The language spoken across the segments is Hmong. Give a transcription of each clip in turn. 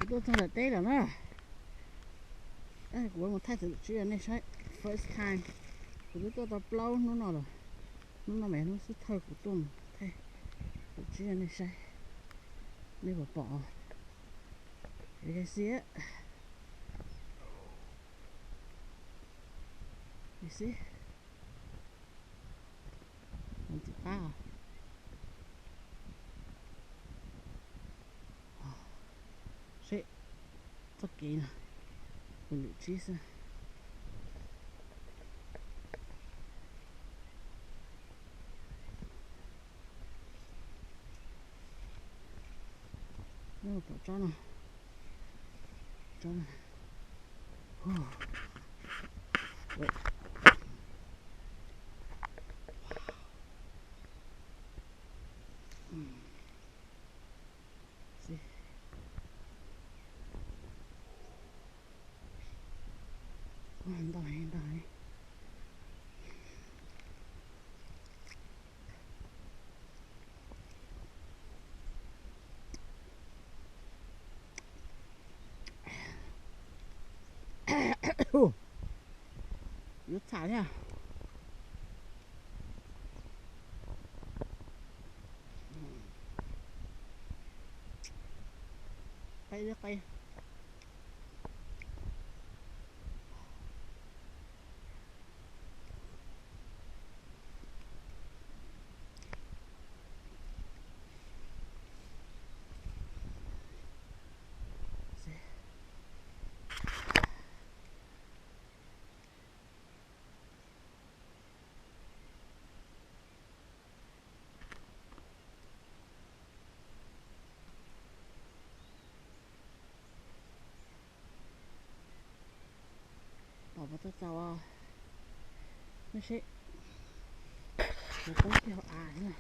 Tuaj txog ntawm teb lawm na. Kuv mus thaij txuv lwm tsib rau nej saib. First time. Kuv twb tuaj tau plaub hnub no lawm. Hnub no mas hnub xub thawj kuv tuaj mus thaij txuv lwm tsib rau nej saib. Nej puas pom? Xi, xi, ntxim qab. Seb txoj kev no, kuv lwm tsib xwb. Pom tsob no, tsob no. Ntau heev, ntau heev. Yuav txham thiab. Qe li qe. Pom puas tau txaus? Nej seb, kuv poob kiag hauv av na.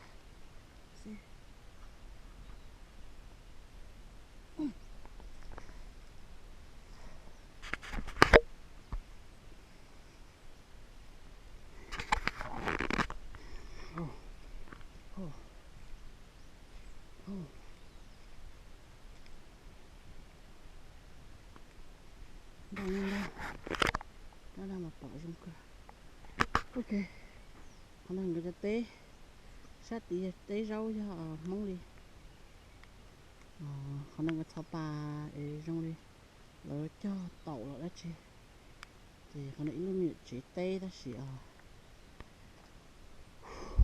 Ntau ntau, tab lag los pom zoo kawg. Ok, qhov no nkawd cov teb, sab tid yog teb zaub yog Hmoob li. Qhov no nkawd txhos pas es zoo li lawv cog taum los dab tsi. Ces qhov no ib lub me nyuam tsev teb tab sis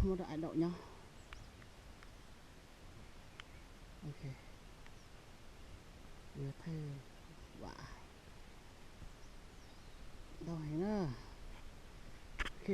muaj rau ais daum nyob. Ok, yuav thaij vam ntau heev na. Ok.